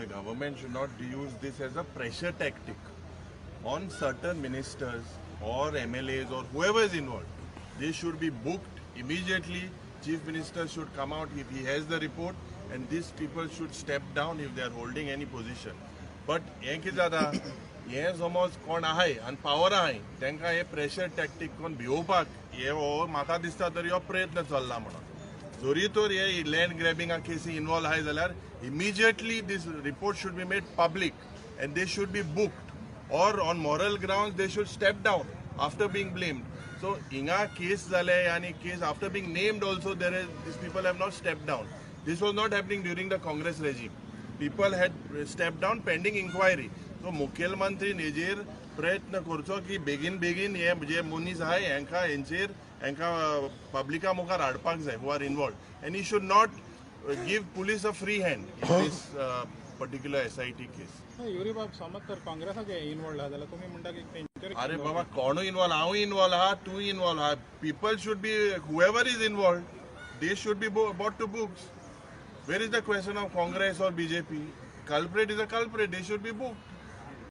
the government should not use this as a pressure tactic on certain ministers or MLAs or whoever is involved. They should be booked immediately. Chief Minister should come out if he has the report, and these people should step down if they are holding any position. But हें कितें जाता, हें समज कोण आहाय आनी power आहाय, तांकां हे प्रेशर टॅक्टीक कोण भिवोवपाक हे हो म्हाका दिसता तरी हो प्रयत्न चल्ला म्हणून. जरी तर हे लँड ग्रॅबिंगा केसी इन्वॉल्व आहाय जाल्यार immediately this report should be made public and they should be booked, or on moral ground they should step down after being blamed. So हिंगा केस जाले आनी case after being named also there is these people have not step down. This was not happening during the Congress regime. People had step down pending inquiry. So मुखेलमंत्री हेजेर प्रयत्न करचो की बेगीन बेगीन हे जे मनीस आहाय हेंकां हेंचेर हेंकां पब्लिका मुखार हाडपाक जाय who are involved, and he should not give police a free hand in this particular SIT case. Yuri बाब, समज तर काँग्रेसाचे इन्वॉल्ड आहा जाल्यार तुमी म्हणटा की तेंचेर? अरे बाबा, कोणूय इन्वॉल्व, हांवूय इन्वॉल्व आहा, तूं इन्वॉल्व आहा, people should be, whoever is involved, they should be brought to books. Where is the question of Congress or BJP? Culprit is a culprit. They should be booked.